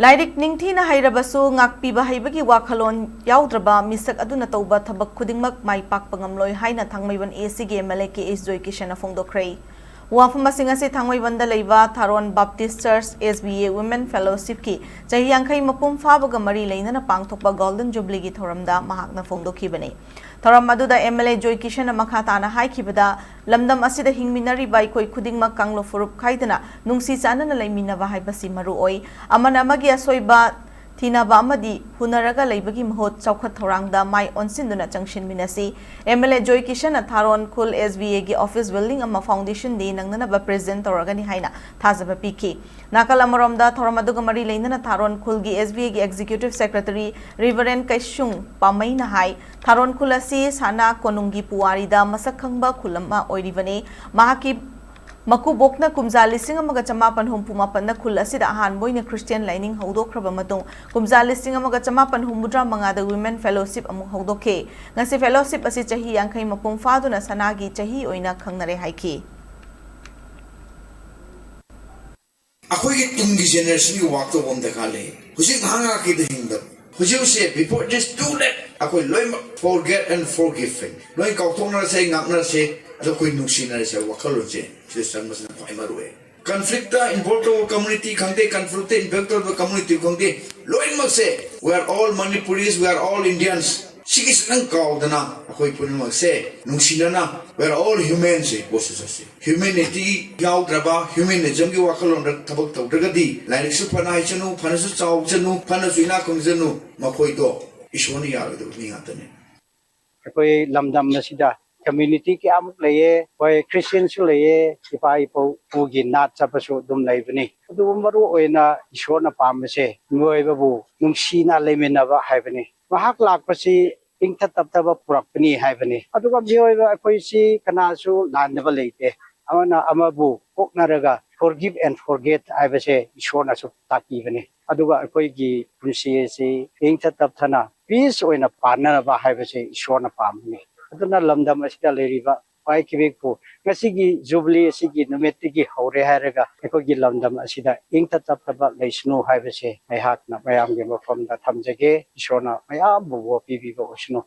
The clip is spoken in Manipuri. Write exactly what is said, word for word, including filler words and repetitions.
ꯂꯥꯏꯔꯤꯛ ꯅꯤꯡꯊꯤꯅ ꯍꯩꯔꯕꯁꯨ ꯉꯥꯛꯄꯤꯕ ꯍꯩꯕꯒꯤ ꯋꯥꯈꯜꯂꯣꯟ ꯌꯥꯎꯗ꯭ꯔꯕ ꯃꯤꯁꯛ ꯑꯗꯨꯅ ꯇꯧꯕ ꯊꯕꯛ ꯈꯨꯗꯤꯡꯃꯛ ꯃꯥꯏ ꯄꯥꯛꯄ ꯉꯝꯂꯣꯏ ꯍꯥꯏꯅ ꯊꯥꯡꯃꯩꯕꯟ ꯑꯦ ꯁꯤꯒꯤ ꯑꯦꯝ ꯑꯦꯜ ꯑꯦ ꯀꯦ ꯑꯦꯁ ꯖꯣꯏꯀꯤꯁꯟꯅ ꯐꯣꯡꯗꯣꯛꯈ꯭ꯔꯦ꯫ ꯋꯥꯐꯝ ꯑꯁꯤꯡ ꯑꯁꯤ ꯊꯥꯡꯃꯩꯕꯟꯗ ꯂꯩꯕ ꯊꯥꯔꯣꯟ baptise church S B A women ꯐꯦꯂꯣꯁꯤꯞꯀꯤ ꯆꯍꯤ ꯌꯥꯡꯈꯩ ꯃꯄꯨꯡ ꯐꯥꯕꯒ ꯃꯔꯤ ꯂꯩꯅꯅ ꯄꯥꯡꯊꯣꯛꯄ ꯒꯣꯜꯗꯟ ꯖꯨꯕꯂꯤꯒꯤ ꯊꯧꯔꯝꯗ ꯃꯍꯥꯛꯅ ꯐꯣꯡꯗꯣꯛꯈꯤꯕꯅꯤ꯫ ꯊꯧꯔꯝ ꯑꯗꯨꯗ ꯑꯦꯝ ꯑꯦꯜ ꯑꯦ ꯖꯣꯏ ꯀꯤꯁꯟꯅ ꯃꯈꯥ ꯇꯥꯅ ꯍꯥꯏꯈꯤꯕꯗ, ꯂꯝꯗꯝ ꯑꯁꯤꯗ ꯍꯤꯡꯃꯤꯟꯅꯔꯤꯕ ꯑꯩꯈꯣꯏ ꯈꯨꯗꯤꯡꯃꯛ ꯀꯥꯡꯂꯨꯞ ꯐꯨꯔꯨꯞ ꯈꯥꯏꯗꯅ ꯅꯨꯡꯁꯤ ꯆꯥꯟꯅꯅ ꯂꯩꯃꯤꯟꯅꯕ ꯍꯥꯏꯕꯁꯤ ꯃꯔꯨ ꯑꯣꯏ꯫ ꯑꯃꯅ ꯑꯃꯒꯤ ꯑꯁꯣꯏꯕ ꯊꯤꯅꯕ ꯑꯃꯗꯤ ꯍꯨꯟꯅꯔꯒ ꯂꯩꯕꯒꯤ ꯃꯍꯨꯠ ꯆꯥꯎꯈꯠ ꯊꯧꯔꯥꯡꯗ ꯃꯥꯏ ꯑꯣꯟꯁꯤꯟꯗꯨꯅ ꯆꯪꯁꯤꯟꯃꯤꯟꯅꯁꯤ꯫ ꯑꯦꯝ ꯑꯦꯜ ꯑꯦ ꯖꯣꯏ ꯀꯤꯁꯟꯅ ꯊꯥꯔꯣꯟ ꯈꯨꯜ ꯑꯦꯁ ꯕꯤ ꯑꯦꯒꯤ ꯑꯣꯐꯤꯁ ꯕꯤꯜꯗꯤꯡ ꯑꯃ ꯐꯥꯎꯟꯗꯦꯁꯟ ꯗꯦ ꯅꯪꯅꯅꯕ ꯄ꯭ꯔꯦꯖꯦꯟ ꯇꯧꯔꯒꯅꯤ ꯍꯥꯏꯅ ꯊꯥꯖꯕ ꯄꯤꯈꯤ꯫ ꯅꯥꯀꯜ ꯑꯃꯔꯣꯝꯗ ꯊꯧꯔꯝ ꯑꯗꯨꯒ ꯃꯔꯤ ꯂꯩꯅꯅ ꯊꯥꯔꯣꯟ ꯈꯨꯜꯒꯤ ꯑꯦꯁ ꯕꯤ ꯑꯦꯒꯤ ꯑꯦꯛꯖꯤꯀ꯭ꯌꯨꯇꯤꯚ ꯁꯦꯀ꯭ꯔꯦꯇꯔꯤ ꯔꯤꯚꯔꯦꯟ ꯀꯩꯁꯨꯡ ꯄꯥꯃꯩꯅ ꯍꯥꯏ, ꯊꯥꯔꯣꯟ ꯈꯨꯜ ꯑꯁꯤ ꯁꯅꯥ ꯀꯣꯅꯨꯡꯒꯤ ꯄꯨꯋꯥꯔꯤꯗ ꯃꯁꯛ ꯈꯪꯕ ꯈꯨꯜ ꯑꯃ ꯑꯣꯏꯔꯤꯕꯅꯤ꯫ ꯃꯍꯥꯛꯀꯤ ꯃꯀꯨꯕꯣꯛꯅ ꯀꯨꯝꯖꯥ ꯂꯤꯁꯤꯡ ꯑꯃꯒ ꯆꯃꯥꯄꯟ ꯍꯨꯝꯐꯨ ꯃꯥꯄꯟꯗ ꯈꯨꯜ ꯑꯁꯤꯗ ꯑꯍꯥꯟꯕ ꯑꯣꯏꯅ ꯈ꯭ꯔꯤꯁꯇꯤꯌꯥꯟ ꯂꯥꯏꯅꯤꯡ ꯍꯧꯗꯣꯛꯈ꯭ꯔꯕ ꯃꯇꯨꯡ, ꯀꯨꯝꯖꯥ ꯂꯤꯁꯤꯡ ꯑꯃꯒ ꯆꯃꯥꯄꯟ ꯍꯨꯝꯐꯨꯇꯔꯥ ꯃꯉꯥꯗ ꯋꯤꯃꯦꯟ ꯐꯦꯂꯣꯁꯤꯞ ꯑꯃꯨꯛ ꯍꯧꯗꯣꯛꯈꯤ꯫ ꯉꯁꯤ ꯐꯦꯂꯣꯁꯤꯞ ꯑꯁꯤ ꯆꯍꯤ ꯌꯥꯡꯈꯩ ꯃꯄꯨꯡ ꯐꯥꯗꯨꯅ ꯁꯅꯥꯒꯤ ꯆꯍꯤ ꯑꯣꯏꯅ ꯈꯪꯅꯔꯦ ꯍꯥꯏꯈꯤ꯫ ꯑꯩꯈꯣꯏꯒꯤ ꯇꯨꯡꯒꯤ ꯖꯦꯅꯦꯔꯦꯁꯟꯒꯤ ꯋꯥꯛ ꯇꯧꯕ ꯑꯃ ꯗꯔꯀꯥꯔ ꯂꯩ꯫ ꯍꯧꯖꯤꯛ ꯉꯥꯏꯍꯥꯛ ꯉꯥꯏꯍꯥꯛꯀꯤꯗ ꯍꯤꯡꯗꯕ꯫ ꯍꯧꯖꯤꯛ ꯍꯧꯖꯤꯛ, before it is too late, ꯑꯩꯈꯣꯏ ꯂꯣꯏꯅꯃꯛ forget and forgive ꯍꯥꯏ꯫ ꯂꯣꯏ ꯀꯥꯎꯊꯣꯛꯅꯔꯁꯦ, ꯉꯥꯛꯅꯔꯁꯦ, ꯑꯗꯣ ꯑꯩꯈꯣꯏ ꯅꯨꯡꯁꯤꯅꯔꯁꯦ꯫ ꯋꯥꯈꯜꯂꯣꯟꯁꯦ ꯁꯤꯗ ꯆꯪꯕꯁꯤꯅ ꯈ꯭ꯋꯥꯏ ꯃꯔꯨ ꯑꯣꯏ꯫ ꯀꯟꯐ꯭ꯂꯤꯛꯇ ꯏꯟꯚꯣꯜꯕ ꯇꯧꯕ ꯀꯝꯃꯨꯅꯤꯇꯤ ꯈꯪꯗꯦ, ꯀꯟꯐ꯭ꯂꯤꯛꯇ ꯏꯟꯚꯣꯜꯕ ꯇꯧꯕ ꯀꯝꯃꯨꯅꯤꯇꯤ ꯈꯪꯗꯦ, ꯂꯣꯏꯅꯃꯛꯁꯦ, we are all Manipuris, we are all Indians, ꯁꯤꯒꯤꯁꯤꯗꯪ ꯀꯥꯎꯗꯅ ꯑꯩꯈꯣꯏ ꯄꯨꯝꯅꯃꯛꯁꯦ ꯅꯨꯡꯁꯤꯅꯅ, we are all human ꯁꯤ ꯄꯣꯠꯁꯤ ꯆꯠꯁꯤ꯫ ꯍ꯭ꯌꯨꯃꯦꯅꯤꯇꯤ ꯌꯥꯎꯗ꯭ꯔꯕ, ꯍ꯭ꯌꯨꯃꯦꯅꯤꯖꯝꯒꯤ ꯋꯥꯈꯜꯂꯣꯟꯗ ꯊꯕꯛ ꯇꯧꯗ꯭ꯔꯒꯗꯤ, ꯂꯥꯏꯔꯤꯛꯁꯨ ꯐꯅ ꯍꯩꯁꯅꯨ, ꯐꯅꯁꯨ ꯆꯥꯎꯁꯅꯨ, ꯐꯅꯁꯨ ꯏꯅꯥꯛ ꯈꯨꯟꯁꯅꯨ, ꯃꯈꯣꯏꯗꯣ ꯏꯁꯣꯔꯅ ꯌꯥꯔꯣꯏꯗꯕ ꯃꯤ ꯉꯥꯛꯇꯅꯤ꯫ ꯑꯩꯈꯣꯏ ꯂꯝꯗꯝ ꯑꯁꯤꯗ ꯀꯝꯃ꯭ꯌꯨꯅꯤꯇꯤ ꯀꯌꯥꯃꯨꯛ ꯂꯩꯌꯦ꯫ ꯍꯣꯏ, ꯈ꯭ꯔꯤꯁꯇꯤꯌꯟꯁꯨ ꯂꯩꯌꯦ, ꯏꯄꯥ ꯏꯄꯨꯒꯤ ꯅꯥꯠ ꯆꯠꯄꯁꯨ ꯑꯗꯨꯝ ꯂꯩꯕꯅꯤ꯫ ꯑꯗꯨꯕꯨ ꯃꯔꯨ ꯑꯣꯏꯅ ꯏꯁꯣꯔꯅ ꯄꯥꯝꯕꯁꯦ ꯃꯤꯑꯣꯏꯕꯕꯨ ꯅꯨꯡꯁꯤꯅ ꯂꯩꯃꯤꯟꯅꯕ ꯍꯥꯏꯕꯅꯤ꯫ ꯃꯍꯥꯛ ꯂꯥꯛꯄꯁꯤ ꯏꯪꯊ ꯇꯞꯊꯕ ꯄꯨꯔꯛꯄꯅꯤ ꯍꯥꯏꯕꯅꯤ꯫ ꯑꯗꯨꯒ ꯃꯤꯑꯣꯏꯕ ꯑꯩꯈꯣꯏꯁꯤ ꯀꯅꯥꯁꯨ ꯂꯥꯟꯗꯕ ꯂꯩꯇꯦ꯫ ꯑꯃꯅ ꯑꯃꯕꯨ ꯀꯣꯛꯅꯔꯒ forgive and forget ꯍꯥꯏꯕꯁꯦ ꯏꯁꯣꯔꯅꯁꯨ ꯇꯥꯛꯄꯤꯕꯅꯤ꯫ ꯑꯗꯨꯒ ꯑꯩꯈꯣꯏꯒꯤ ꯄꯨꯟꯁꯤ ꯑꯁꯤ ꯏꯪꯊ ꯇꯞꯊꯅ ꯄꯤꯁ ꯑꯣꯏꯅ ꯄꯥꯟꯅꯅꯕ ꯍꯥꯏꯕꯁꯦ ꯏꯁꯣꯔꯅ ꯄꯥꯝꯕꯅꯤ꯫ ꯑꯗꯨꯅ ꯂꯝꯗꯝ ꯑꯁꯤꯗ ꯂꯩꯔꯤꯕ ꯄꯥꯏꯈꯤꯕꯒꯤꯕꯨ ꯉꯁꯤꯒꯤ ꯖꯨꯕꯤꯂꯤ ꯑꯁꯤꯒꯤ ꯅꯨꯃꯤꯠꯇꯒꯤ ꯍꯧꯔꯦ ꯍꯥꯏꯔꯒ ꯑꯩꯈꯣꯏꯒꯤ ꯂꯝꯗꯝ ꯑꯁꯤꯗ ꯏꯪ ꯇꯞꯇꯕ ꯂꯩꯁꯅꯨ ꯍꯥꯏꯕꯁꯦ ꯑꯩꯍꯥꯛꯅ ꯃꯌꯥꯝꯒꯤ ꯃꯐꯝꯗ ꯊꯝꯖꯒꯦ꯫ ꯏꯁꯣꯔꯅ ꯃꯌꯥꯝꯕꯨ ꯕꯣꯔ ꯄꯤꯕꯤꯕ ꯑꯣꯏꯁꯅꯨ꯫